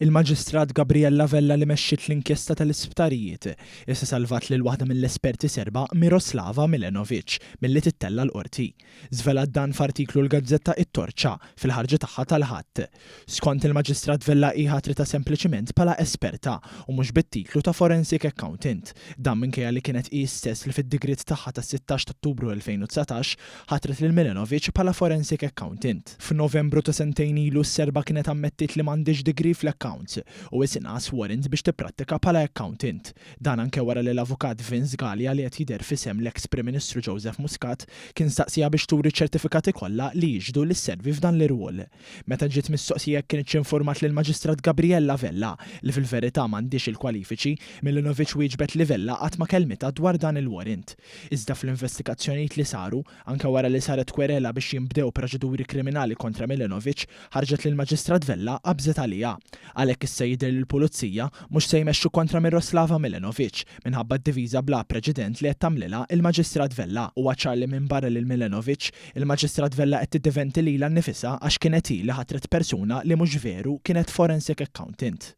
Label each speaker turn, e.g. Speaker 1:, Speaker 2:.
Speaker 1: Il-Maġistrat Gabriella Vella li mexxiet l-inkjesta tal-isptarijiet, issa salvat lil waħda mill-esperti Serba Miroslava Milenovic milli tittella' l-Qorti. Żvelat dan f'artiklu l-gazzetta It-Torċa fil-ħarġa tagħha tal-Ħadd. Skont il-Maġistrat Vella hi ħatritha sempliċiment bħala esperta u mhux bit-titlu ta' forensic accountant. Dan minkejja li kienet hi stess li fid-digriet tagħha tas-16 t'Ottubru 2019 ħatret lil Milenovic bħala forensic accountant. F'Novembru ta' sentejn ilu s-Serba kienet ammettiet li m'għandhiex degree fl-accounts u wisq inqas warrant biex tipprattika bħala accountant. Dan anke wara li l-Avukat Vince Galea li qed jidher f'isem l-eks Prim Ministru Joseph Muscat kien staqsieha biex turi ċ-ċertifikati kollha li jixhdu li sservi f'dan l-irwol. Meta ġiet mistoqsija jekk kinitx informat lill-Maġistrat Gabriella Vella li fil-verità m'għandhiex il-kwalifiċi, Milinovic wieġbet li Vella qatt ma kellmitha dwar dan il-warrant. Iżda fl-investigazzjonijiet li saru, Anke wara li saret kwerela biex jinbdew proċeduri kriminali kontra Milenovic, ħarġet li l-Maġistrat Vella qabżet għaliha. Għalhekk issa jidher li l-Pulizija mhux se jmexxu kontra Miroslava Milenovic minħabba d-diviża bla preċedent li qed tagħmlilha il-Maġistrat Vella. Huwa ċar li minbarra lil Milenovic, il-Maġistrat Vella qed tiddefendi lilha nnifisha għax kienet hi li ħatret persuna li mhux veru kienet forensic accountant.